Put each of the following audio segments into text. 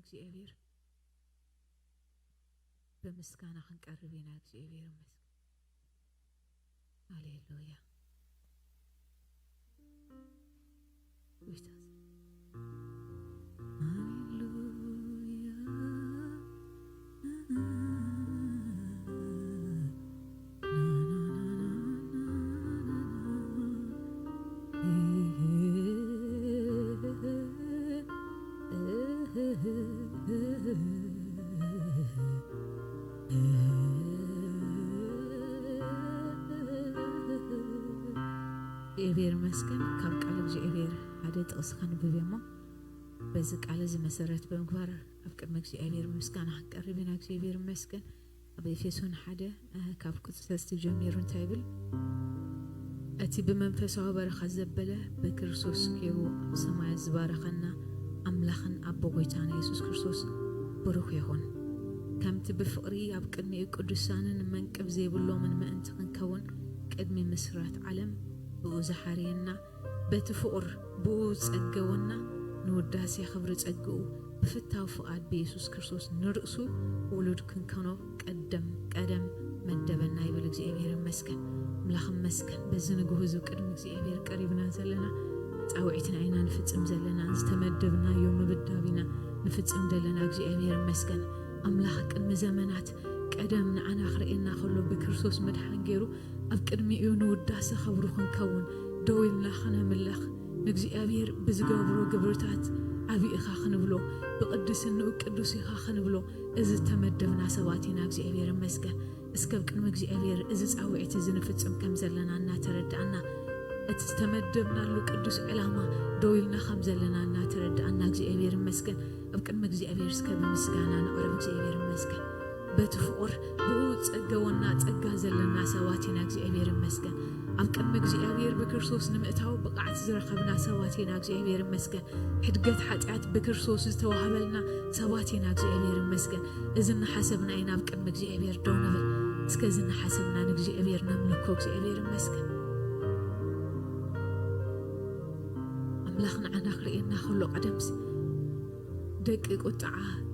እግዚኣብሔር ብምስጋና ክንቀርብ ኢና። እግዚኣብሔር ይመስገን። ሃሌሉያ። ሃሌሉያ። እግዚኣብሔር ይመስገን። ካብ ቃል እግዚኣብሔር ሓደ ጥቕሲ ከንብብ እሞ በዚ ቃል እዚ መሰረት ብምግባር ኣብ ቅድሚ እግዚኣብሔር ምስጋና ክንቀርብ ኢና። እግዚኣብሔር ይመስገን። ኣብ ኤፌሶን ሓደ ካብ ቁፅሪ ሰለስተ ጀሚሩ እንታይ ይብል? እቲ ብመንፈሳዊ በረኸት ዘበለ ብክርስቶስ ገይሩ ሰማያት ዝባረኸና ኣምላኽን ኣቦ ጎይታና የሱስ ክርስቶስ ብሩኽ ይኹን። ከምቲ ብፍቕሪ ኣብ ቅድሚኡ ቅዱሳንን መንቅብ ዘይብሎምን ምእንቲ ክንከውን ቅድሚ ምስራት ዓለም ብኡ ዝሓረየና በቲ ፍቕር ብኡ ዝጸገወና ንውዳሴ ክብሪ ጸግኡ ብፍታው ፍቓድ ብየሱስ ክርስቶስ ንርእሱ ውሉድ ክንከኖ ቀደም ቀደም መደበና ይብል። እግዚኣብሔር ይመስገን። ኣምላኽ ይመስገን። በዚ ንግሆ እዚ ቅድሚ እግዚኣብሔር ቀሪብና ዘለና ጻውዒትና ኢና ንፍጽም ዘለና። ዝተመደብናዮ ምብዳብ ኢና ንፍጽም ዘለና። እግዚኣብሔር ይመስገን። ኣምላኽ ቅድሚ ዘመናት ቀደም ንዓና ክርእየና ከሎ ብክርስቶስ ምድሓን ገይሩ ኣብ ቅድሚኡ ንውዳሰ ኸብሩ ክንከውን ደው ኢልና ኸነምልኽ ንእግዚኣብሔር ብዝገብሮ ግብርታት ዓብዪ ኢኻ ክንብሎ ብቕድስንኡ ቅዱስ ኢኻ ክንብሎ እዚ እተመደብና ሰባት ኢና። እግዚኣብሔር ይመስገን። እስከ ኣብ ቅድሚ እግዚኣብሔር እዚ ጻውዒት እዚ ንፍጽም ከም ዘለና እናተረዳእና እቲ ዝተመደብናሉ ቅዱስ ዕላማ ደው ኢልና ከም ዘለና እናተረዳእና እግዚኣብሔር ይመስገን። ኣብ ቅድሚ እግዚኣብሔር እስከ ብምስጋና ንቕረብ። እግዚኣብሔር ይመስገን። በቲ ፍቑር ብኡ ዝጸገወና ጸጋ ዘለና ሰባት ኢና። እግዚኣብሔር ይመስገን። ኣብ ቅድሚ እግዚኣብሔር ብክርስቶስ ንምእታው ብቕዓት ዝረኸብና ሰባት ኢና። እግዚኣብሔር ይመስገን። ሕድገት ሓጢኣት ብክርስቶስ ዝተዋህበልና ሰባት ኢና። እግዚኣብሔር ይመስገን። እዚ እናሓሰብና ኢና ኣብ ቅድሚ እግዚኣብሔር ደው ንብል። እስከ እዚ እናሓሰብና ንእግዚኣብሔር ነምልኮ። እግዚኣብሔር ይመስገን። ኣምላኽ ንዓና ክርእየና ከሎ ቀደምሲ ደቂ ቁጥዓ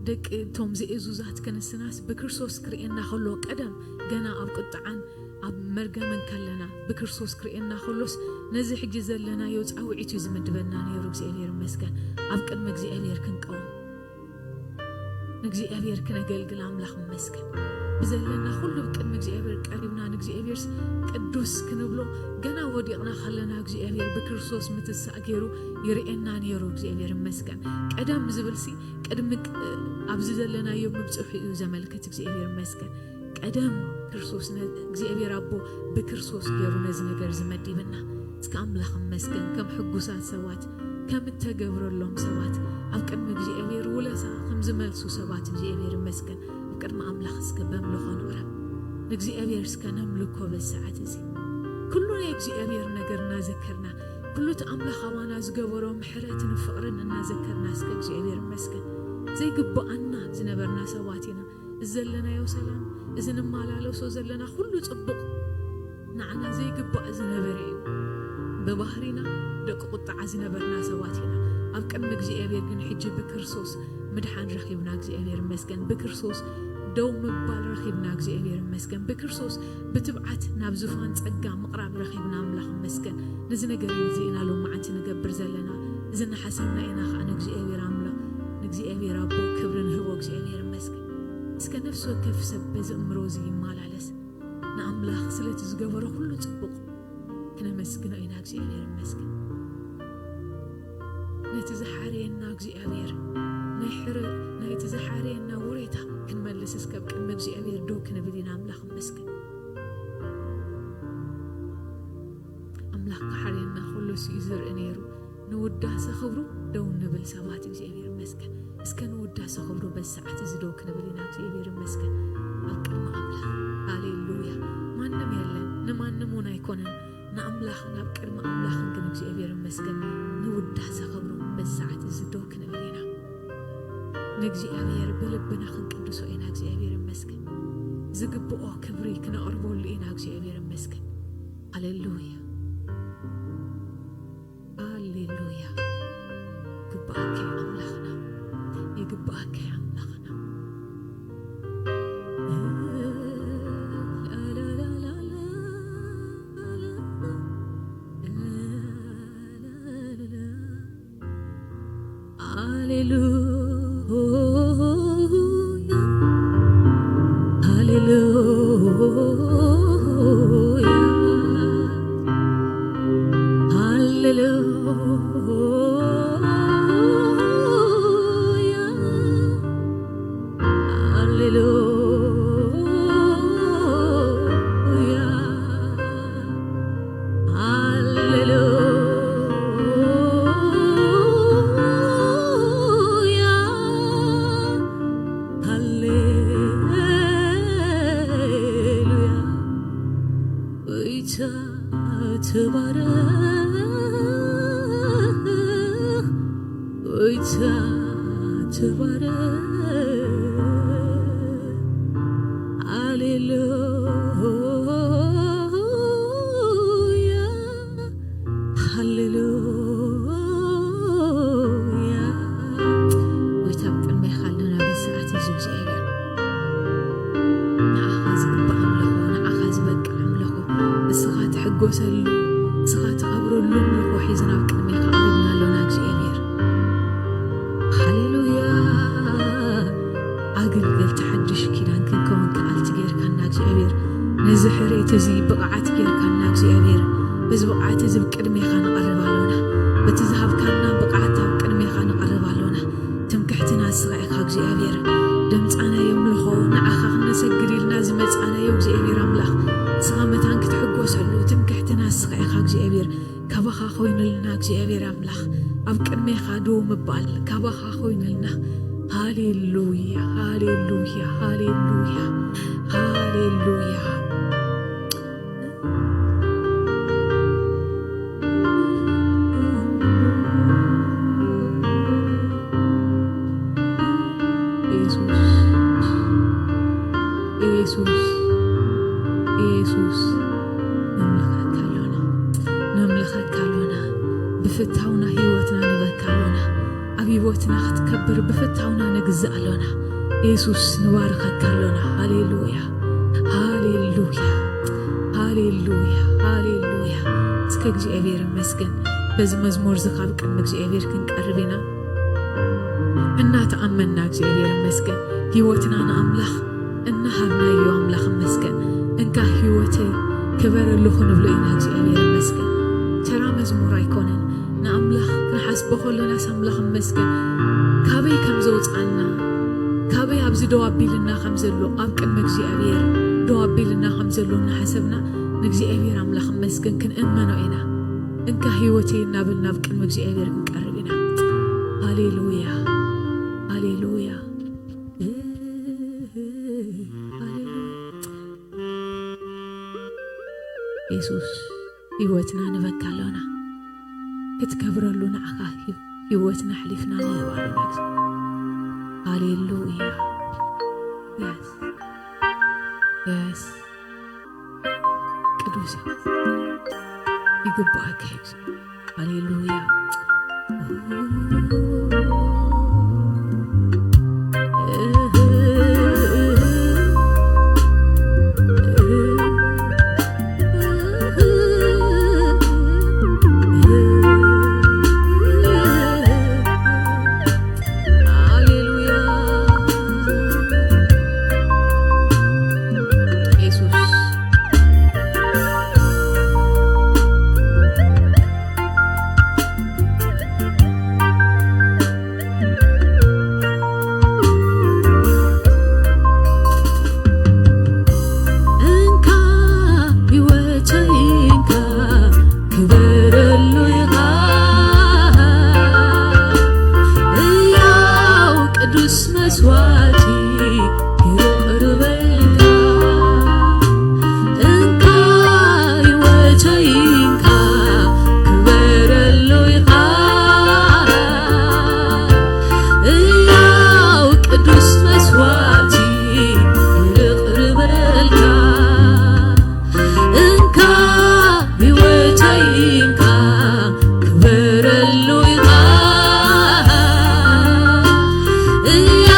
ደቂ እቶም ዘይእዙዛት ክንስናስ ብክርስቶስ ክርእየና ከሎ ቀደም ገና ኣብ ቁጥዓን ኣብ መርገምን ከለና ብክርስቶስ ክርእየና ከሎስ ነዚ ሕጂ ዘለናዮ ጻውዒት እዩ ዝምድበና ነይሩ። እግዚኣብሔር ይመስገን። ኣብ ቅድሚ እግዚኣብሔር ክንቀውም ንእግዚኣብሔር ክነገልግል ኣምላኽ ይመስገን። ብዘለና ኩሉ ቅድሚ እግዚኣብሔር ቀሪብና ንእግዚኣብሔር ቅዱስ ክንብሎ ገና ወዲቕና ከለና እግዚኣብሔር ብክርስቶስ ምትሳእ ገይሩ ይርእየና ነይሩ። እግዚኣብሔር ይመስገን። ቀደም ዝብልሲ ቅድሚ ቅ- ኣብዚ ዘለናዮ ምብፅሑ እዩ ዘመልክት። እግዚኣብሔር ይመስገን። ቀደም ክርስቶስ ነ- እግዚኣብሔር ኣቦ ብክርስቶስ ገይሩ ነዚ ነገር ዝመዲብና እስከ ኣምላኽ ይመስገን። ከም ሕጉሳት ሰባት ከም እተገብረሎም ሰባት ኣብ ቅድሚ እግዚኣብሔር ውለታ ከም ዝመልሱ ሰባት እግዚኣብሔር ይመስገን። ኣብ ቅድሚ ኣምላኽ እስከ በምልኾ ንቕረብ። ንእግዚኣብሔር እስከ ነምልኮ በዚ ሰዓት እዚ ኩሉ ናይ እግዚኣብሔር ነገር እናዘከርና ኩሉ እቲ ኣምላኽ ኣባና ዝገበሮ ምሕረትን ፍቕርን እናዘከርና እስከ እግዚኣብሔር ይመስገን። ዘይግብኣና ዝነበርና ሰባት ኢና። እዚ ዘለናዮ ሰላም እዚ ንመላለሶ ዘለና ኩሉ ጽቡቕ ንዓና ዘይግባእ ዝነበረ እዩ። ብባህሪና ደቂ ቁጥዓ ዝነበርና ሰባት ኢና። ኣብ ቅድሚ እግዚኣብሔር ግን ሕጂ ብክርስቶስ ምድሓን ረኺብና እግዚኣብሔር ይመስገን። ብክርስቶስ ደው ምባል ረኺብና እግዚኣብሔር ይመስገን። ብክርስቶስ ብትብዓት ናብ ዙፋን ጸጋ ምቕራብ ረኺብና ኣምላኽ ይመስገን። ነዚ ነገር እዩ እዚ ኢና ሎም መዓንቲ ንገብር ዘለና። እዚ እናሓሰብና ኢና ከዓ ንእግዚኣብሔር ኣምላኽ ንእግዚኣብሔር ኣቦ ክብሪ ንህቦ። እግዚኣብሔር ይመስገን። እስከ ነፍሲ ወከፍ ሰብ በዚ እምሮ እዚ ይመላለስ ንኣምላኽ ስለቲ ዝገበሮ ኩሉ ጽቡቕ ክነመስግኖ ኢና። እግዚኣብሔር ይመስገን። ነቲ ዝሓረየና እግዚኣብሔር ናይ ሕረ ናይቲ ዝሓረየና ውሬታ ክንመልስ እስከ ኣብ ቅድሚ እግዚኣብሔር ደው ክንብል ኢና። ኣምላኽ ይመስገን። ኣምላኽ ክሓርየና ከሎ እዩ ዝርኢ ነይሩ። ንውዳሰ ክብሩ ደው ንብል ሰባት እግዚኣብሔር ይመስገን። እስከ ንውዳሰ ክብሩ በዚ ሰዓት እዚ ደው ክንብል ኢና። እግዚኣብሔር ይመስገን። ኣብ ቅድሚ ኣምላኽ ሃሌሉያ። ማንም የለን፣ ንማንም እውን ኣይኮነን። ንኣምላኽን ኣብ ቅድሚ ኣምላኽን ግን እግዚኣብሔር ይመስገን። ንውዳሰ ክብሩ በዚ ሰዓት እዚ ደው ክንብል ኢና። ንእግዚኣብሔር ብልብና ክንቅድሶ ኢና። እግዚኣብሔር ይመስገን። ዝግብኦ ክብሪ ክነቕርበሉ ኢና። እግዚኣብሔር ይመስገን። ሃሌሉያ። ሃሌሉያ። ይግብኣካ ኣምላኽና፣ ይግብኣካ ከይ ኣምላኽና። ሃሌሉያ፣ ሃሌሉያ፣ ሃሌሉያ፣ ሃሌሉያ። ሃሌሉያ፣ ሃሌሉያ። ጎይታ ተባረኽ፣ ጎይታ ተባረኽ። ሃሌሉያ፣ ሃሌሉያ። ጎይታ፣ ኣብ ቅድሜኻ ኣለና በዚ ሰዓት እዚ እግዚኣብሔር። ንዓኻ ዝግባእ ኣምልኾ፣ ንዓኻ ዝበቅዕ ኣምልኾ፣ እስኻ ትሕጎሰሉ፣ እስኻ ትኸብረሉ ኣምልኾ ሒዝና ኣብ ቅድሜኻ ቀሪብና ኣሎና እግዚኣብሔር። ሃሌሉያ። ኣገልገልቲ ሓድሽ ኪዳን ክንከውን ክኣልቲ ጌርካና እግዚኣብሔር። ነዚ ሕርየት እዚ ብቕዓት ጌርካና እግዚኣብሔር። በዚ ብቕዓት እዚ ኣብ ቅድሜኻ ንቐርብ ኣሎና። በቲ ዝሃብካና ብቕዓት ኣብ ቅድሜኻ ንቐርብ ኣሎና። ትምክሕትና ንስኻ ኢኻ እግዚኣብሔር። ደምጻናዮ ኣምልኾ ንዓኻ ክነሰግድ ኢልና ዝመጻናዮ እግዚኣብሔር ኣምላኽ። ንስኻ መታን ክትሕጎሰሉ ትምክሕትና ንስኻ ኢኻ እግዚኣብሔር። ካባኻ ኮይኑልና እግዚኣብሔር ኣምላኽ። ኣብ ቅድሜኻ ደው ምባል ካባኻ ኮይኑልና። ሃሌሉያ፣ ሃሌሉያ፣ ሃሌሉያ፣ ሃሌሉያ። ኢየሱስ፣ ኢየሱስ፣ ኢየሱስ፣ ነምልኸካ ኣሎና፣ ነምልኸካ ኣሎና። ብፍታውና ህይወትና ንበካ ኣሎና። ኣብ ህይወትና ክትከብር ብፍታውና ነግዝእ ኣሎና። ኢየሱስ ንባርኸካ ኣሎና። ሃሌሉያ፣ ሃሌሉያ፣ ሃሌሉያ፣ ሃሌሉያ። እስከ እግዚኣብሔር ይመስገን። በዚ መዝሙር እዚ ካብ ቅድሚ እግዚኣብሔር ክንቀርብ ኢና። እናተኣመንና እግዚኣብሔር ይመስገን። ህይወትና ንኣምላኽ እናሃብናዮ ኣምላኽ ይመስገን። እንካ ህይወተይ ክበረሉ ክንብሎ ኢና እግዚኣብሔር ይመስገን። ተራ መዝሙር ኣይኮነን። ንኣምላኽ ክንሓስቦ ከለናስ ኣምላኽ ይመስገን። ካበይ ከም ዘውፅኣና፣ ካበይ ኣብዚ ደው ኣቢልና ከም ዘሎ፣ ኣብ ቅድሚ እግዚኣብሔር ደው ኣቢልና ከም ዘሎ እናሓሰብና ንእግዚኣብሔር ኣምላኽ ይመስገን ክንእመኖ ኢና። እንካ ህይወተይ እናበልና ኣብ ቅድሚ እግዚኣብሔር ክንቀርብ ኢና። ሃሌሉያ፣ ሃሌሉያ፣ ሃሌሉያ። የሱስ፣ ህይወትና ንበካ ኣሎና። ክትከብረሉ ንዓኻ ህይወትና ኣሕሊፍና ንህብ ኣሎና። ሃሌሉያ። የስ፣ የስ። ቅዱስ ይግባኣካ እዩ። ሃሌሉያ። ሃሌሉያ። ኢየሱስ። እንካ ህይወተይ እንካ ክበረሉ ኢኻ። ህያው ቅዱስ መስዋዕቲ ይቕርበልካ። እንካ ህይወተይ እንካ ክበረሉ ኢኻ። ህያው ቅዱስ መስዋዕቲ ይቕርበልካ። እንካ ህይወተይ እንካ ክበረሉ ኢኻ። እያ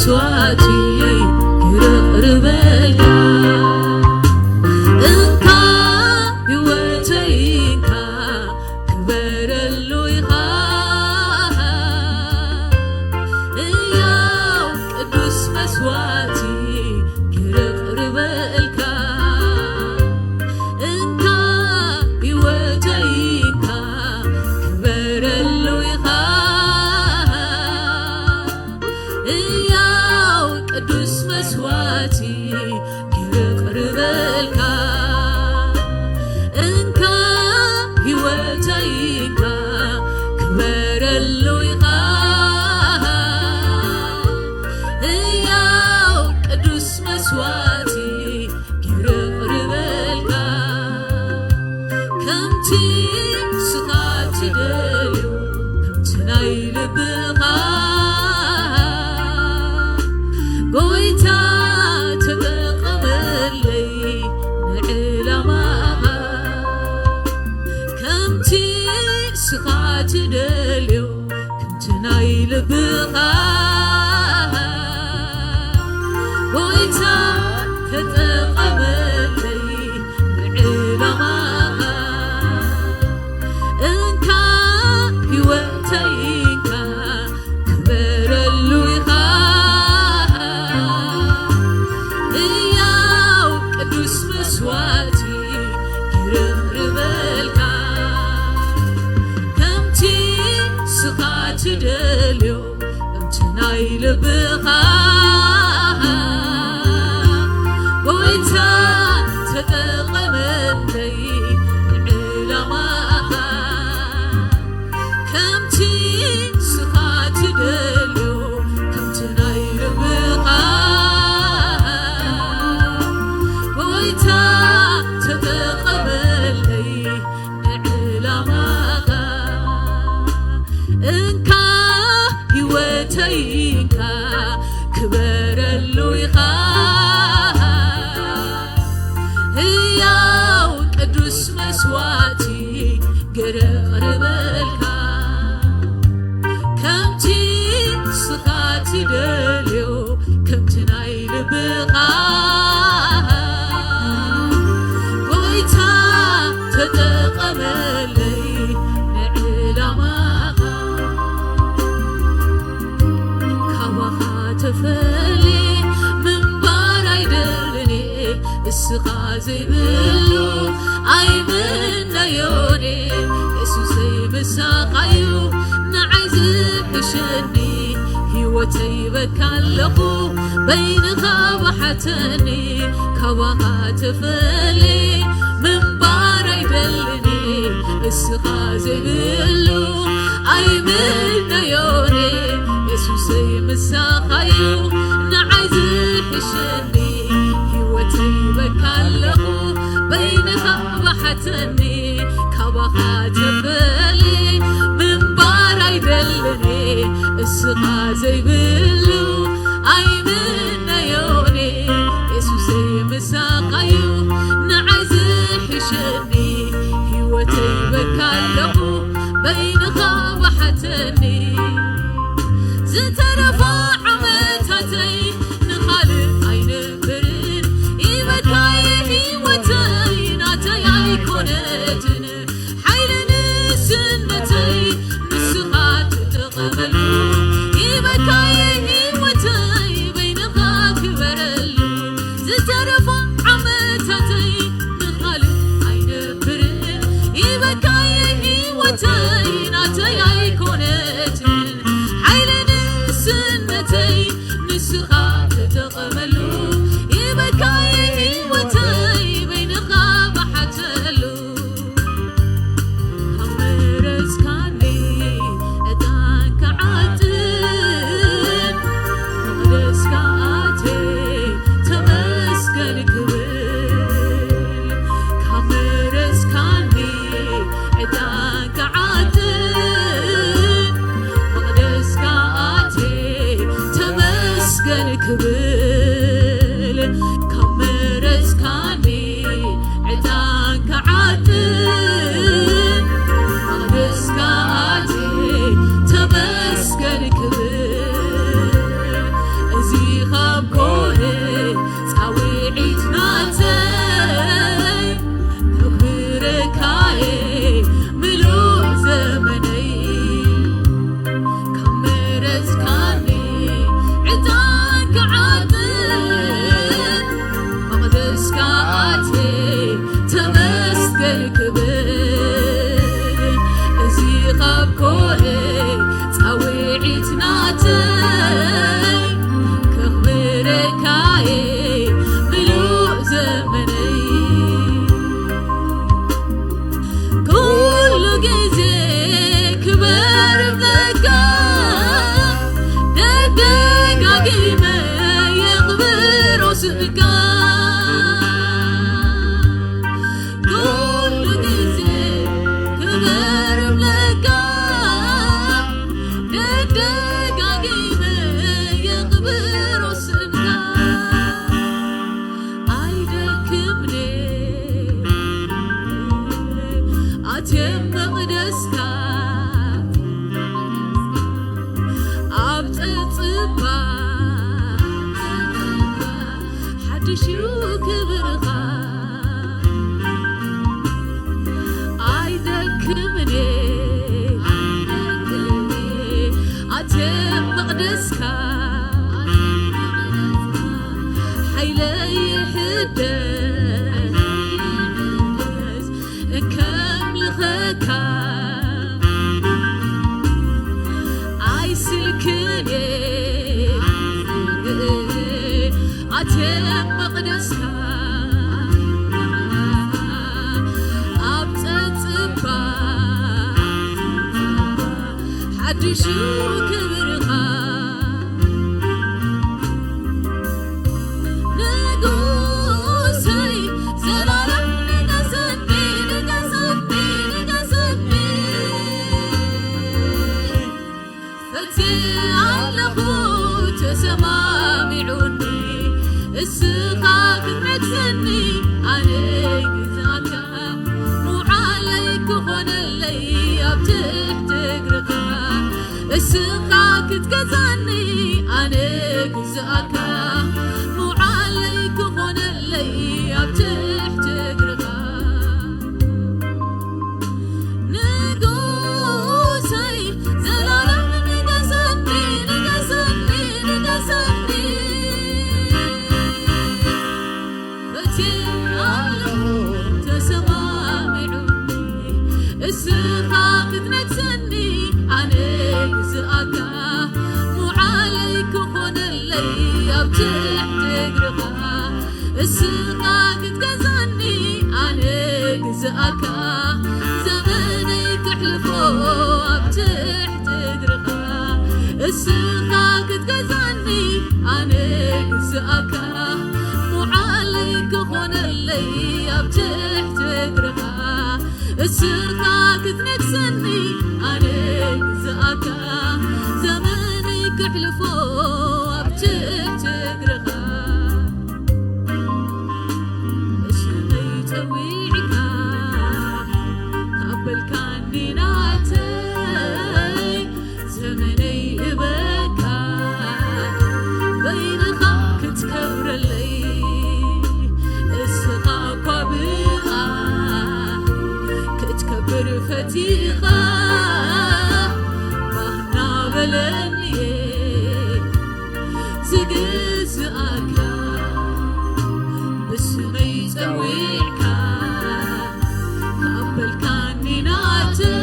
መስዋዕቲ ክርቕርበልካ። እንካ ህይወተይ እንካ ክበረሉ ኢኻ። እያው ቅዱስ መስዋዕቲ ክርቕርበልካ። እንካ ህይወተይ እንካ ክበረሉ ኢኻ። እያው ቅዱስ መስዋዕቲ ክርቕርበልካ። እንካ ህይወተይ እንካ ክበረሉ ኢኻ። እያው ቅዱስ መስዋዕቲ ክርቕርበልካ። ከምቲ ንስኻ ትደልዮ፣ ከምቲ ናይ ልብኻ ጎይታ ተጠቐመለይ ንዕላማኻ። ከምቲ ንስኻ ትደልዮ፣ ከምቲ ናይ ልብኻ ጎይታ ተጠቐመለይ ንዕላማኻ። እንካ ህይወተይ እንካ ክበረሉ ኢኻ። እያው ቅዱስ መስዋዕቲ ክርቕርበልካ። ከምቲ ንስኻ ትደልዮ፣ ከምቲ ናይ ልብኻ ጎይታ ተጠቐመለይ ንዕላማኻ። ከምቲ ንስኻ ትደልዮ፣ ከምቲ ናይ ልብኻ ጎይታ ተጠቐመለይ ንዕላማኻ። እንካ ህይወተይ እንካ ክበረሉ ኢኻ። ህያው ቅዱስ መስዋዕቲ ገረቕርበልካ። ከምቲ ንስኻ ትደልዮ፣ ከምቲ ናይ ልብኻ ጎይታ ተጠቐመለይ ንዕላማኻ። ካባኻ ተፈልየ ምንባር ኣይደልን እየ፣ እስኻ ዘይብሉ ኣይምነዮን እየ። የሱሰይ ምሳኻዩ ንዓይ ዝሕሸኒ፣ ህይወተይ በካ ኣለኹ በይንኻ ባሓተኒ። ካባኻ ተፈልየ ምንባር ኣይደልን እየ፣ እስኻ ዘይብሉ ኣይምነዮን እየ። የሱሰይ ምሳኻዩ ንዓይ ዝሕሸኒ፣ ህይወተይ በካ ኣለኹ በይንኻ ባሓተኒ። ካባኻ ተፈልየ ምንባር ኣይደልን እየ፣ እስኻ ዘይብሉ ኣይምነዮን እየ። የሱሰይ ምሳኻዩ ንዓይ ዝሕሸኒ፣ ህይወተይ በካ ኣለኹ በይንኻ ባሓተኒ። ዝተረፋ ዓመታተይ ንኻልእ ኣይነብርን፣ ይበካየ ህይወተይ ናተይ ኣይኮነትን። ሓይሊ ንስነተይ ንስኻ ተጠቐመሉ፣ ይበካየ ህይወተይ በይንኻ ክበረሉ። ዝተረፋ ዓመታተይ ንኻልእ ኣይነብርን፣ ይበካየ ህይወተይ ናተይ ኣይኮነትን። ሓይሊ ንስነተይ ንስኻ ተጠቐመሉ፣ ይበካየ ህይወተይ በይንኻ ባሓተሉ። ካብ መረጽካኒ ዕጣን ክዓጥን፣ መቕደስካ ኣትየ ተመስገን ክብል። ካብ መረጽካኒ ዕጣን ክዓጥን፣ መቕደስካ ኣትየ ተመስገን ክብል። ካብ መረጽካኒ ዕጣን ክዓጥን፣ መቕደስካ ኣትየ ተመስገን ክብል። እዚ ጸጽባ ሓድሽ እዩ ክብርኻ። ኣይደክምን እየ ኣትየ መቕደስካ፣ ሓይለይ ይሕደስ እንከምልኸካ። ኣይስልክን እየ ኣትየ መቕደስካ፣ ኣብ ጸጽባ ሓድሽ ክብርኻ። ንጉሰይ ዘላለም ንገሰኒ፣ ንገሰኒ፣ ንገሰኒ። ፈትየ ኣለኹ ተሰማሚዑኒ፣ እስኻ ክትነግሰኒ ኣነ ግዛእካ። ሞዓለይ ክኾነለይ ኣብ ትሕቲ እግርኻ፣ እስኻ ክትገዛኒ ኣነ ግዛእካ። ሞዓለይ ክኾነለይ ኣብ ትሕቲ እግርኻ። ንጉሰይ ዘላለም ንገሰኒ፣ ንገሰኒ፣ ንገሰኒ። ፈትየ ኣለኹ ተሰማሚዑኒ፣ እስኻ ክትነግሰኒ ኣነ ግዛእካ። ሞዓለይ ክኾነለይ ኣብ ትሕቲ እግርኻ፣ እስኻ ክትገዛኒ ኣነ ግዛእካ። ዘመነይ ክሕልፎ ኣብ ትሕቲ እግርኻ፣ እስኻ ክትገዛኒ ኣነ ግዛእካ። ሞዓለይ ክኾነለይ ኣብ ትሕቲ እግርኻ፣ እስኻ ክትነግሰኒ ኣነ ግዛእካ። ዘመነይ ክሕልፎ ኣብ ትሕቲ እግርኻ፣ እስመይ ጸዊዕካ ካብ በልካኒ ናተይ፣ ዘመነይ እበካ በይንኻ ክትከብረለይ። እስኻ እኳ ብኣ ክትከብር ፈቲኻ፣ ባህ እናበለኒ ዝግዝኣካ፣ ብስመይ ጸዊዕካ ካብ በልካኒ ናተይ፣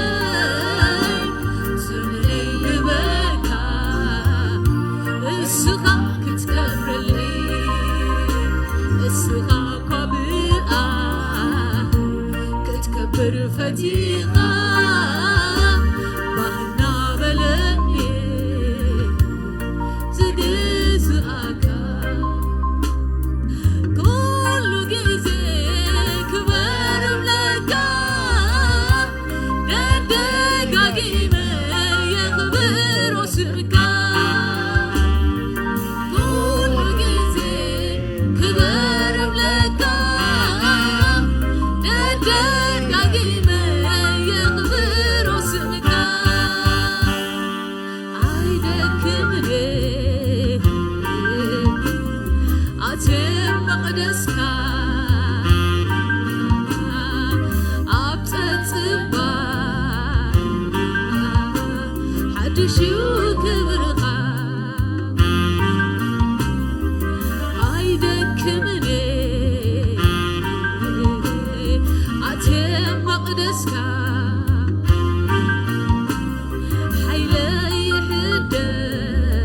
ስመይ እበካ እስኻ ክትከብረለይ። እስኻ እኳ ብኣ ክትከብር ፈቲኻ፣ ባህ እናበለኒ ዝግዝኣካ። ኩሉ ግዜ ክበር እብለካ፣ ደጋጊመ የኽብሮ ስምካ። ኩሉ ግዜ ክበር እብለካ፣ ደጋጊመ የኽብሮ ስምካ። ኣይደክምን ኣትየ መቕደስካ፣ ኣብ ጸጽባ ሓድሽ እዩ ክብርኻ። ኣይደክምን ኣትየ መቕደስካ፣ ሓይለይ ይሕደስ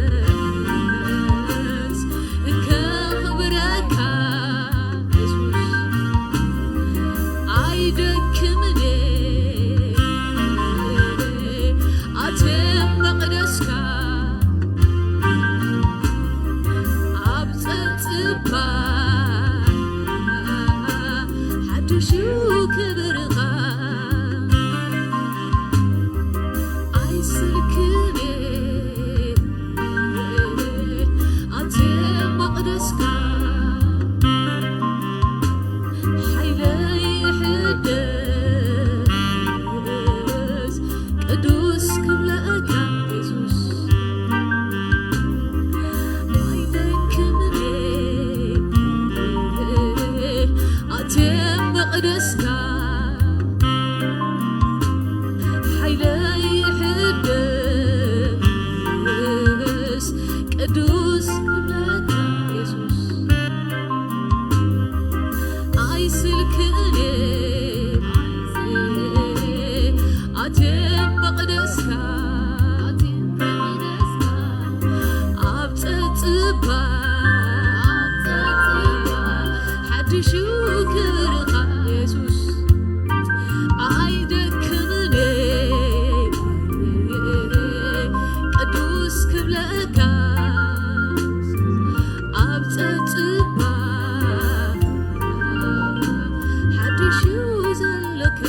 እንከኽብረካ። የሱስ ኣይደክምን ኣትየ መቕደስካ፣ ኣብ ጸጽባ ሓድሽ ክብርኻ። ኣይስልክን ኣትየ መቕደስካ፣ ሓይለይ ይሕደስ ቅዱስ ክብለካ የሱስ። ቅዱስ ክብረካ የሱስ ኣይስልክን ኣትየ መቕደስካ ኣብ ጸጽባ ሓድሽ ክብርኻ የሱስ ኣይደክምን ቅዱስ ክብለካ ኣብ ጸጽባ ሓድሽ እዩ ዘለካ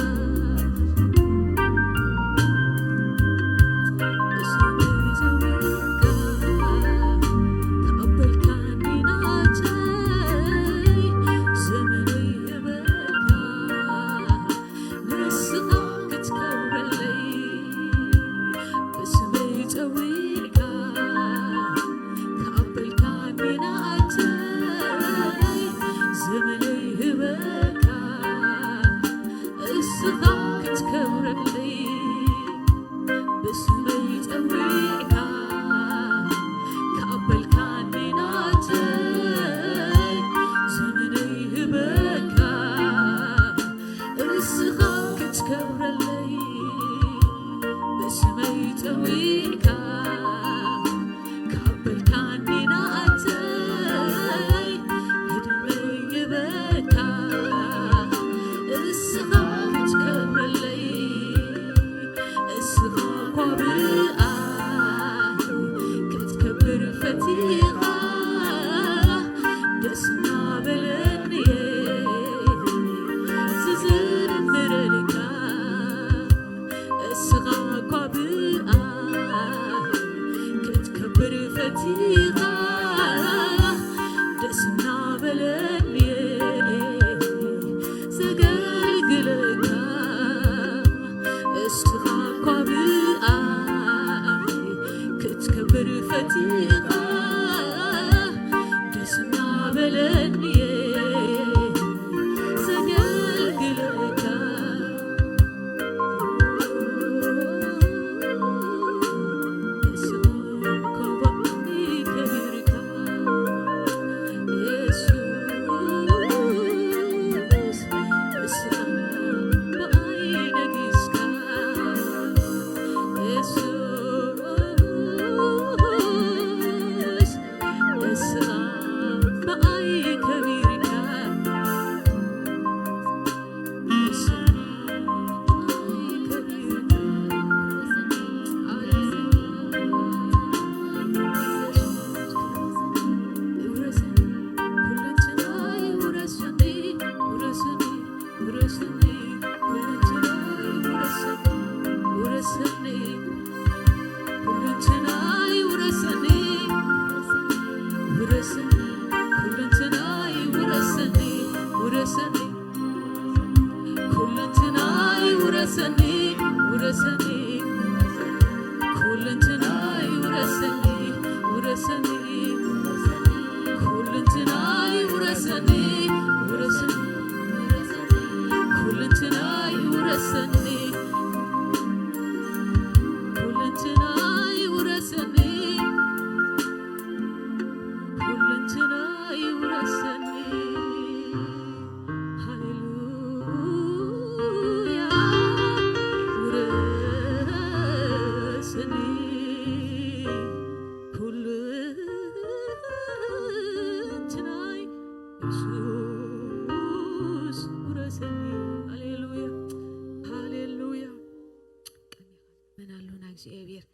ኣሎና እግዚኣብሔር።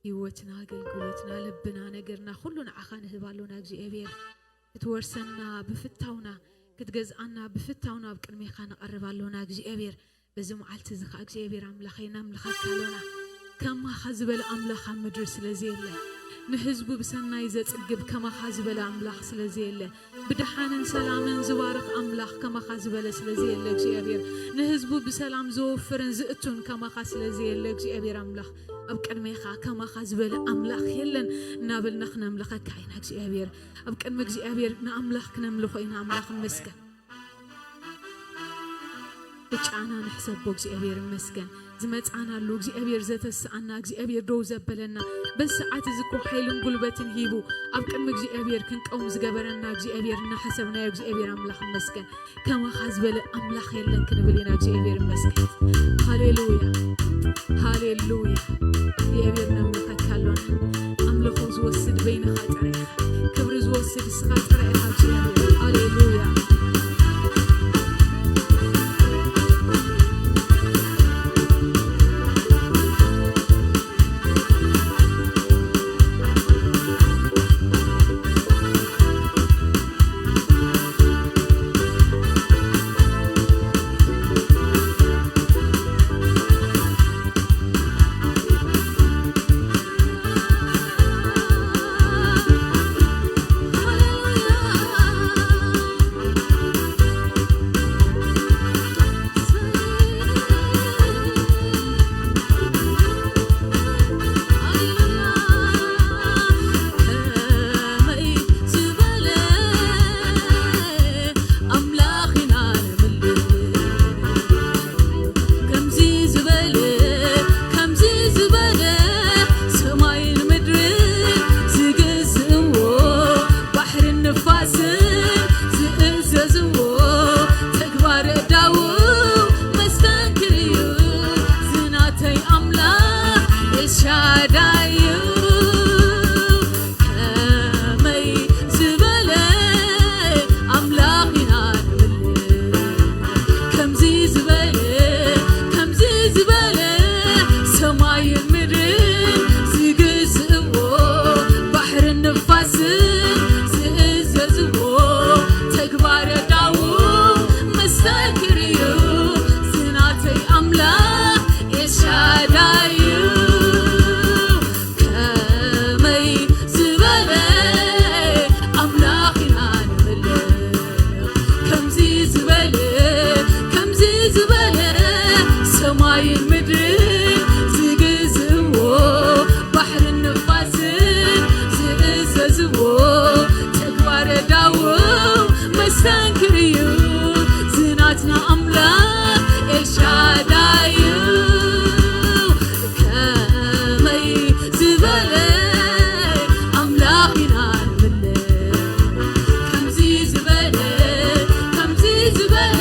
ህይወትና ኣገልግሎትና ልብና ነገርና ኩሉ ንዓኻ ንህብ ኣሎና እግዚኣብሔር። ክትወርሰና ብፍታውና ክትገዝኣና ብፍታውና ኣብ ቅድሜኻ ንቐርብ ኣሎና እግዚኣብሔር። በዚ መዓልቲ እዚ ኸዓ እግዚኣብሔር ኣምላኸይ ነምልኸካ ኣሎና። ከማኻ ዝበለ ኣምላኽ ኣብ ምድሪ ስለ ዘየለ ንህዝቡ ብሰናይ ዘጽግብ ከማኻ ዝበለ ኣምላኽ ስለ ዘየለ ብድሓንን ሰላምን ዝባርኽ ኣምላኽ ከማኻ ዝበለ ስለ ዘየለ እግዚኣብሔር ንህዝቡ ብሰላም ዘወፍርን ዝእቱን ከማኻ ስለ ዘየለ እግዚኣብሔር ኣምላኽ ኣብ ቅድሜኻ ከማኻ ዝበለ ኣምላኽ የለን እናበልና ክነምልኸካ ኢና እግዚኣብሔር ኣብ ቅድሚ እግዚኣብሔር ንኣምላኽ ክነምልኾ ኢና ኣምላኽ መስገን ብጫና ንሕሰቦ እግዚኣብሔር መስገን ዝመፃናሉ እግዚኣብሔር ዘተስኣና እግዚኣብሔር ደው ዘበለና በዚ ሰዓት እዚ እኮ ሓይልን ጉልበትን ሂቡ ኣብ ቅድሚ እግዚኣብሔር ክንቀውም ዝገበረና እግዚኣብሔር እናሓሰብናዮ እግዚኣብሔር ኣምላኽ ይመስገን። ከማኻ ዝበለ ኣምላኽ የለን ክንብል ኢና። እግዚኣብሔር ይመስገን። ሃሌሉያ፣ ሃሌሉያ። እግዚኣብሔር ነምልኸካ ኣሎና። ኣምልኾ ዝወስድ በይንኻ ጥራይ ኢኻ። ክብሪ ዝወስድ ንስኻ ጥራይ ኢኻ እግዚኣብሔር። ሃሌሉያ። ከምዚ ዝበለ፣ ከምዚ ዝበለ ሰማይን ምድርን ዝግዝእዎ፣ ባሕርን ንፋስን ዝእዘዝዎ፣ ተግባር እዳዉ መስተንክር እዩ። ዝናተይ ኣምላኽ ኤልሻዳይ እዩ። ከመይ ዝበለ ኣምላኽ ኢና ንምልእ? ከምዚ ዝበለ፣ ከምዚ ዝበለ ሰማይን ምድርን ዝግዝእዎ፣ ባሕርን ንፋስን ዝእዘዝዎ፣ ተግባር ኣዳዉ መስተንክር እዩ። ዝናተይ ኣምላኽ ኤልሻዳይ እዩ። ከመይ ዝበለ ኣምላኽ ኢና ንምልኽ? ከምዚ ዝበለ፣ ከምዚ ዝበለ ሰማይን ምድርን ዝግዝእዎ፣ ባሕርን ንፋስን ዝእዘዝዎ፣ ተግባር ኣዳዉ መስተንክር እዩ። ዝናትና ኣምላኽ ኤልሻዳይ እዩ። ከመይ ዝበለ ኣምላኽ ኢና ንምልኽ? ከምዚ ዝበለ፣ ከምዚ ዝበለ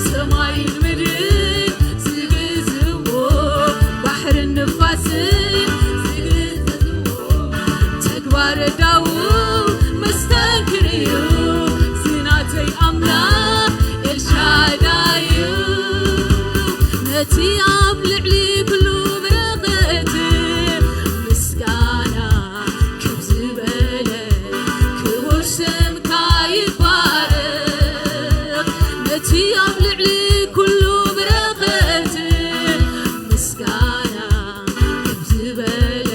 ሰማይን ምድርን ዝግዝእዎ፣ ባሕርን ንፋስን ዝግዝእዎ፣ ተግባር ኣዳዉ መስተንክር እዩ። ዝናተይ ኣምላኽ ኤልሻዳይ እዩ። ነቲ ኣብ ልዕሊ ኩሉ በረኸት ምስጋና ክብ ዝበለ ክቡር ስምካ ይባረኽ። ነቲ ኣብ ልዕሊ ኩሉ በረኸት ምስጋና ክብ ዝበለ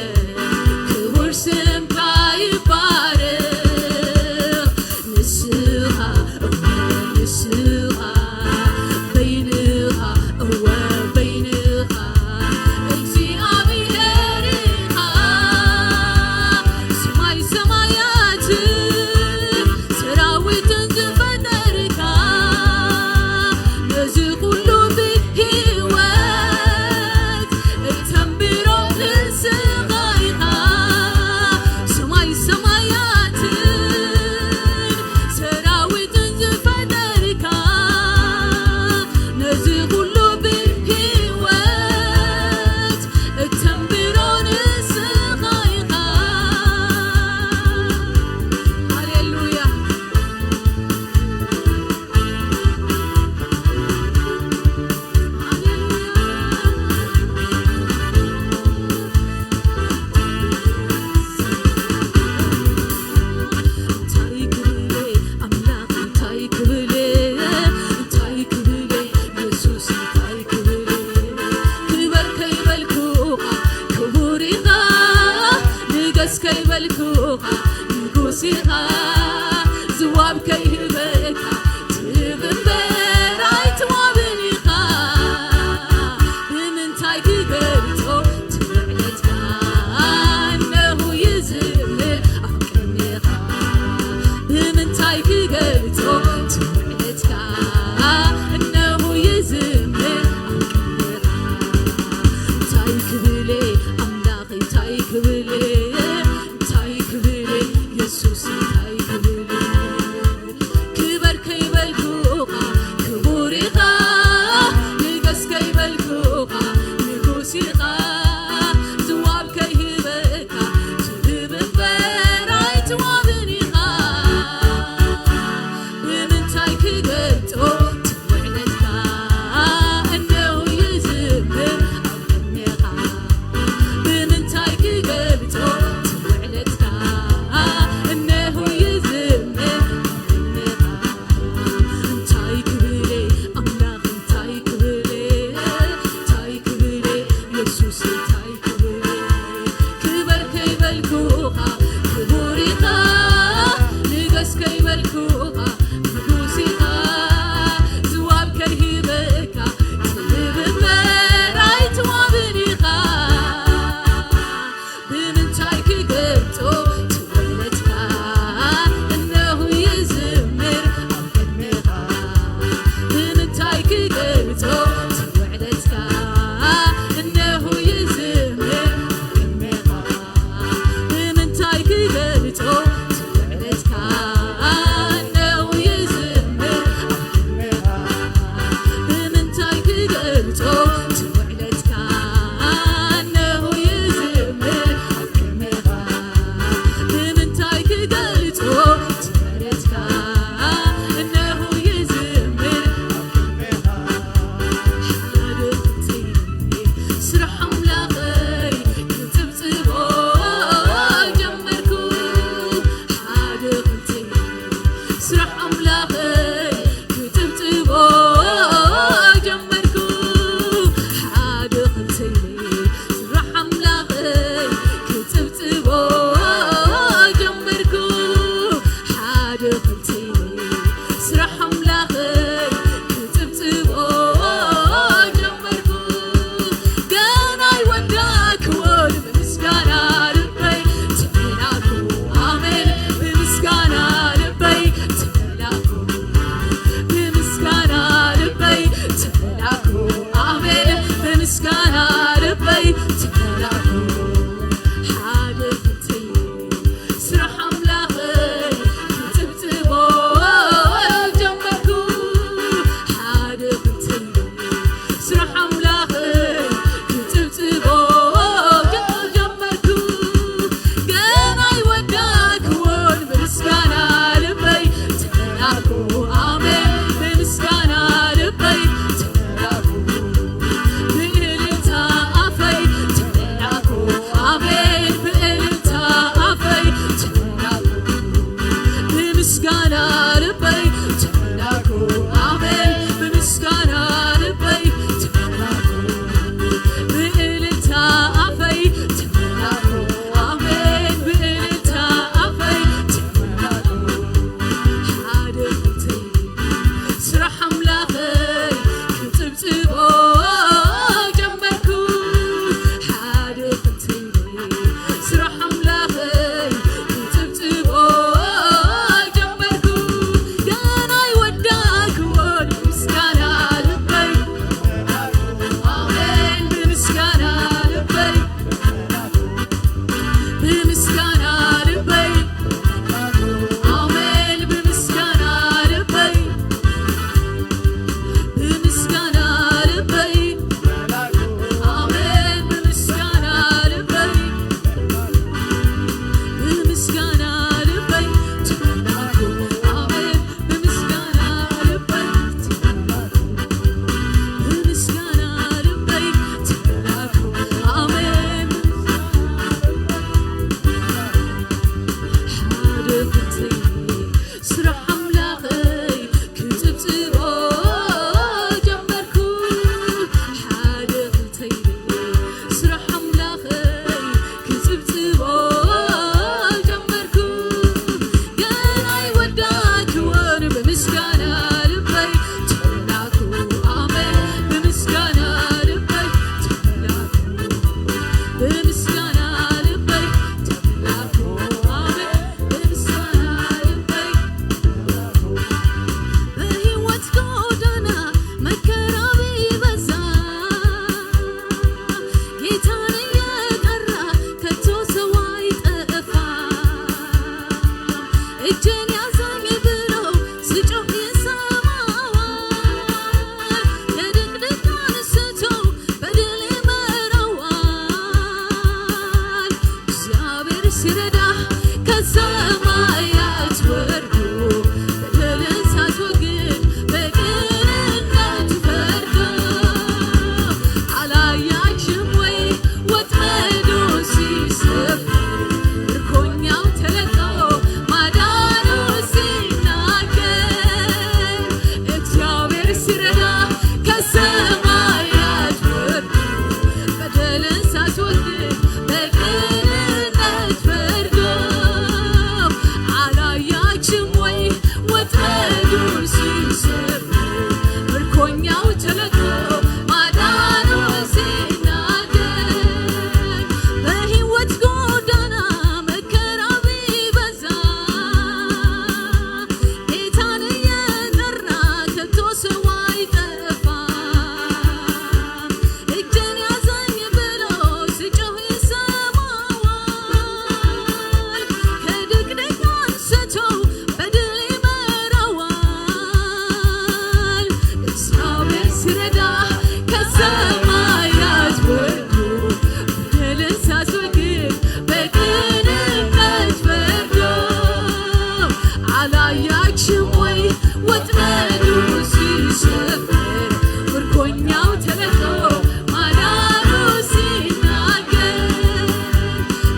ክቡር ስምካ ይባረኽ። ንስኻ፣ እወ ንስኻ፣ በይንኻ፣ እወ በይንኻ እግዚኣብሔር ኢኻ። ሰማይ ሰማያትን ሰራዊትን ዝፈጠርካ፣ ነዚ ኩሉ ብህይወት እተንብሮ ንስኻ ኢኻ። ሰማይ ሰማያትን ሰራዊትን ዝፈጠርካ፣ ነዚ ኩሉ ብህይወት እተንብሮ ንስኻ ኢኻ። ሃሌሉያ። እንታይ ክብለ ኣምላኽ፣ እንታይ ክብለ፣ እንታይ ክብለ የሱስ፣ እንታይ ክብለ። ክበር ከይበልኩኻ ክቡር ኢኻ፣ ንገስ ከይበልኩኻ ንጉስ ኢኻ። ዝዋብ ከይህበካ ትህብ እምበር ኣይትዋብን ኢኻ። ብምንታይ ክገልጾ ትምዕነትካ? እነሆ ይዝምር ኣብ ቅድሜኻ። ብምንታይ ክገልጾ ትምዕነትካ? እነሆ ይዝምር ኣብ ቅድሜኻ። እንታይ ክብለ ኣምላኽ፣ እንታይ ክብለ ስራሕ ኣምላኸይ ክጽብጽቦ ጀመርኩ። ሓደ ክልተ ኢለ ስራሕ ኣምላኸይ ክጽብጽቦ ጀመርኩ። ገና ኣይወዳእኩዎን ብምስጋና ልበይ ተመላእኩ። ኣሜን። ብምስጋና ልበይ ተመላእኩ። ብምስጋና ልበይ ተመላእኩ። ኣሜን። በህይወት ጎዳና መከራ ቢበዛ ጌታን እየጠራ ከቶ ሰው አይጠፋ። እጄን ያዘኝ ብሎ ስጮህ ይሰማዋል። ከድቅድቅ አንስቶ በድል ይመራዋል። እግዚአብሔር ሲረዳ ከሰማያት ወርዶ በደልን ሳትወግድ በቅንነት ፈርዶ። አላያችም ወይ ወጥመዱ ሲሰበር ምርኮኛው ተለቆ ማዳኑ ሲናገር። እግዚአብሔር ሲረዳ ከሰማያት ወርዶ በደልን ሳትወግድ በቅንነት ፈርዶ። አላያችም ወይ ወጥመዱ ሲሰበር ምርኮኛው ተለቆ ማዳኑ ሲናገር። በህይወት ጎዳና መከራ ቢበዛ ጌታን እየጠራ ከቶ ሰው አይጠፋ። እጄን ያዘኝ ብሎ ስጮህ ይሰማዋል። ከድቅድቅ አንስቶ በድል ይመራዋል። እግዚአብሔር ሲረዳ ከሰማያት ወርዶ በደልን ሲያስወግድ በቅንነት ፈርዶ። አላያችም ወይ ወጥመዱ ሲሰበር ምርኮኛው ተለቆ ማዳኑ ሲናገር።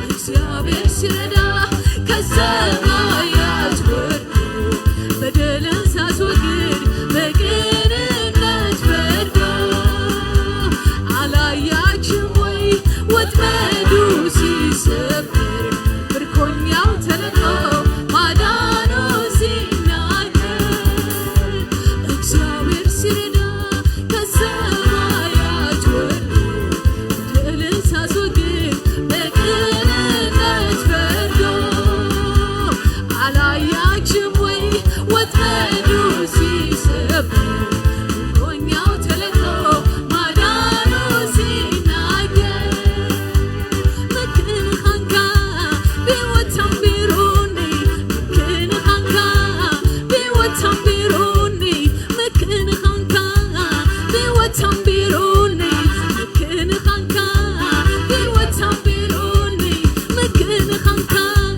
እግዚአብሔር ሲረዳ ከሰማያት ወርዶ በደልን ሲያስወግድ በቅንነት ፈርዶ። አላያችም ወይ ወጥመዱ ሲሰበር ምርኮኛው ተለቆ ማዳኑ ሲናገር። እግዚአብሔር ሲረዳ ከሰማያት ወርዶ በደልን ሲያስወግድ በቅንነት ፈርዶ። አላያችም ወይ ወጥመዱ ሲሰበር ምርኮኛው ተለቆ ማዳኑ ሲናገር። ምክንኻንካ ብወታም ቢሮኒ፣ ምክንኻንካ ብወታም ቢሮኒ፣ ምክንኻንካ ብወታም ቢሮኒ፣ ምክንኻንካ ብወታም ቢሮኒ፣ ምክንኻንካ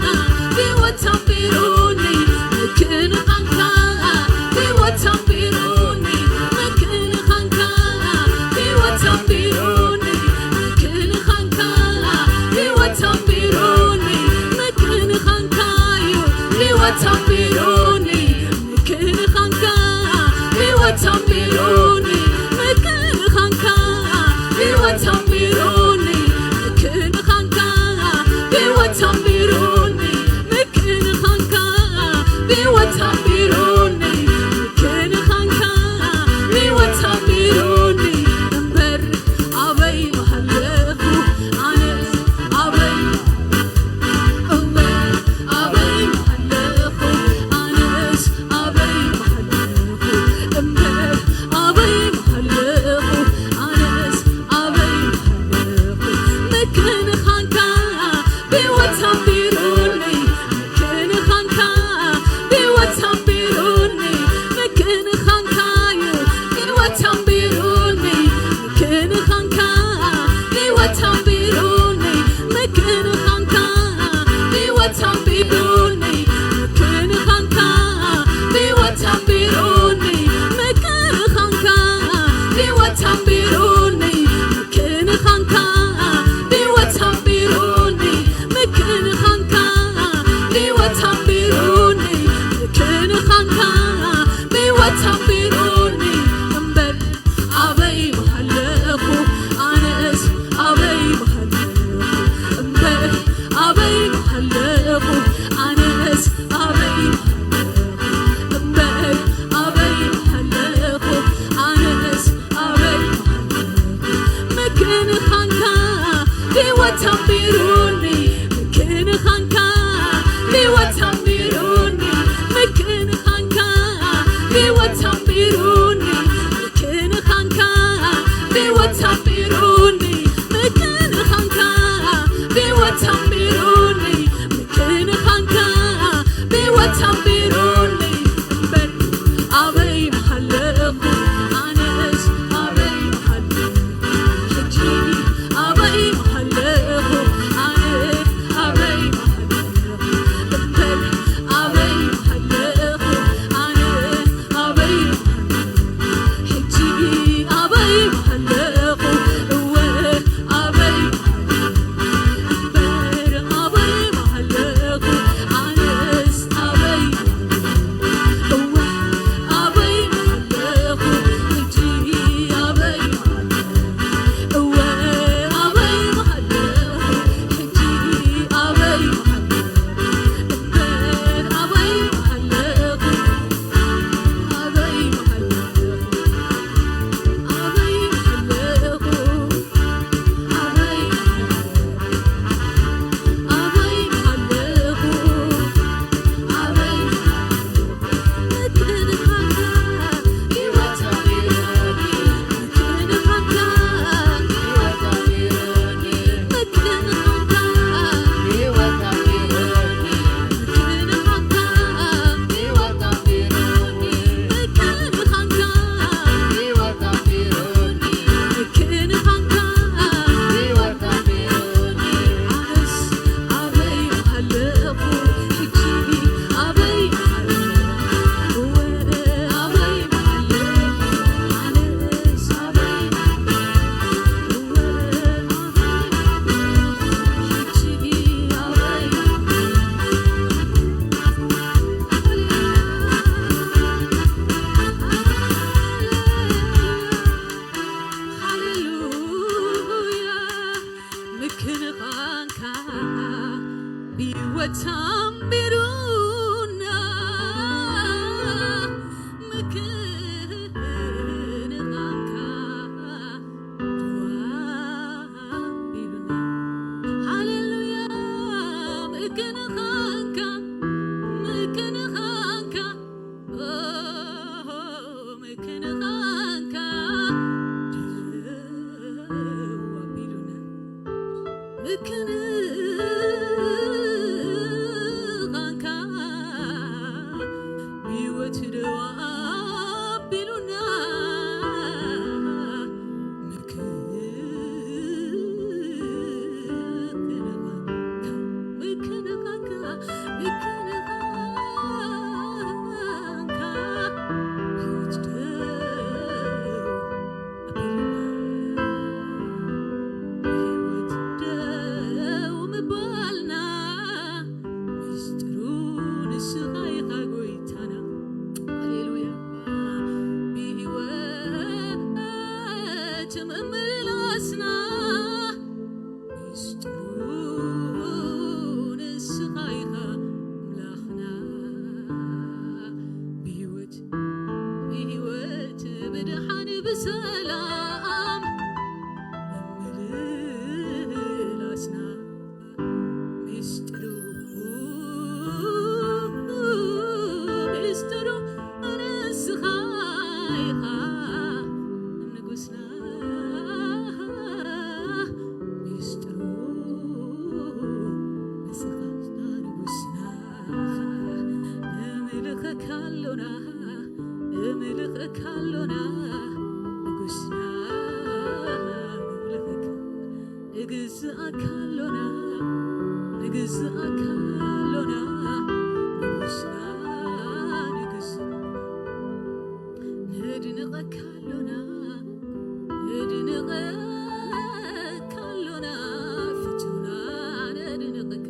ብወታም ቢሮኒ፣ ምክንኻንካ ብወታም ቢሮኒ፣ ምክንኻንካ ብወታም ቢሮኒ፣ ምክንኻንካ ብወታም ቢሮኒ፣ ምክንኻንካ እዩ ብወታም ቢሮኒ፣ ምክንኻንካ ብወታም ቢሮኒ፣ ምክንኻንካ ብወታም ቢሮኒ፣ ምክንኻንካ ብወታም ቢሮኒ፣ ምክንኻንካ ብወታም ቢሮኒ፣ ምክንኻንካ ብወታም ቢሮኒ። እምበር ኣበይ ምሃለኹ ኣነ፣ ኣበይ፣ እወ፣ ኣበይ ምሃለኹ ክንኻንካ ብህይወት ኣንቢሩኒ እምበር ኣበይ ምሃለኹ ኣነስ ኣበይ ምሃለኹ እምበር ኣበይ ምሃለኹ ኣነስ ኣበይ ምሃለኹ እምበር ኣበይ ምሃለኹ ኣነስ ኣበይ ምሃለኹ ምክንኻንካ ብህይወት ኣንቢሩኒ ምክንኻንካ ብህይወት ኣንቢሩኒ ምክንኻንካ ብህይወት ኣንቢሩኒ ምክንኻንካ ብህይወት ኣንቢሩኒ ምክንኻንካ ብህይወት ኣንቢሩኒ ምክንኻንካ ብህይወት ኣንቢሩኒ እምበር ኣበይ ምሃለኹ ኣነስ ኣበይ ምሃለኹ ሕጂ ኣበይ ምሃለኹ ኣነ ኣበይ ምሃለኹ እምበር ኣበይ ምሃለኹ ኣነ ኣበይ ምሃለኹ ሕጂ ኣበይ ምሃለኹ እወ ኣበይ እምበር ኣበይ ምሃለኹ ኣነስ ኣበይ እወ ኣበይ ምሃለኹ ሕጂ ኣበይ እወ ኣበይ ምሃለኹ ሕጂ ኣበይ ምሃለኹ እምበር ኣበይ ምሃለኹ ኣበይ ምሃለኹ ኣበይ ምሃለኹ ኣበይ ኣበይ ምሃለኹ ኣበይ ምሃለኹ ምክንኻንካ ህይወት ኣቢሉኒ ምክንኻንካ ህይወት ኣቢሉኒ ምክንኻንካ ህይወት ኣቢሉኒ ምክንኻንካ ህይወት ኣቢሉኒ ምክንኻንካ ህይወት ኣቢሉኒ ምክንኻንካ ህይወት ኣቢሉኒ ኣነስ ኣበይ ምሃለኹ ሕጂ ኣበይ ምሃለኹ እወ ኣበይ ምሃለኹ ኣነስ ኣበይ ምሃለኹ እወ ኣበይ ምሃለኹ ሕጂ ኣበይ ምሃለኹ ሃሌሉያ ምክንኻንካ ብህይወት ኣንቢሩና ምክንኻንካ ድዋ ኣንቢሩና ሃሌሉያ ምክንኻንካ ምክንኻንካ ምክንኻንካ ድው ኣቢሉና ምክንኻንካ ብህይወት ደው ኣቢሉና ምክንኻንካ ምክንኻንካ ምክንኻንካ ብህይወት ደው ኣቢሉና ብህይወት ደው ምባልና ምስጢሩ ንስኻ ኢኻ ጎይታና ሃሌሉያ ብህይወት ምምላስና ምስጢሩ ንስኻ ኢኻ ኣምላኽና ብህይወት ብህይወት ብድሓን ብሰላም ምምላስና ምስጢሩ ምስጢሩ ንስኻ ኢኻ ንጉስና ምስጢሩ ንስኻ ንጉስና ንምልኸካ ኣሎና ንምልኸካ ኣሎና ንጉስና ንምልኸካ ንግዝኣካ ኣሎና ንግዝኣካ ኣሎና ንጉስና ንግስ ነድንቐካ ኣሎና ነድንቐካ ኣሎና ፍቱና ነድንቐካ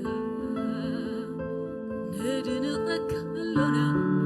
ነድንቐካ ኣሎና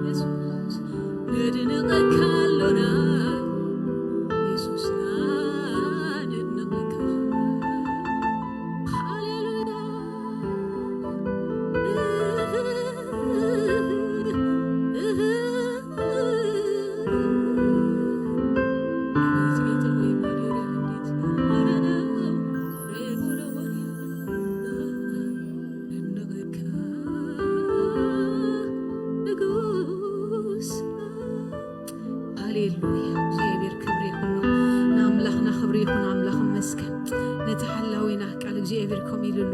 እግዚኣብሔር ክብሪ ይኹኖ። ንኣምላኽና ክብሪ ይኹን። ኣምላኽ ይመስገን። ነቲ ሓላዊና ቃል እግዚኣብሔር ከምኡ ኢሉ ኣሎ።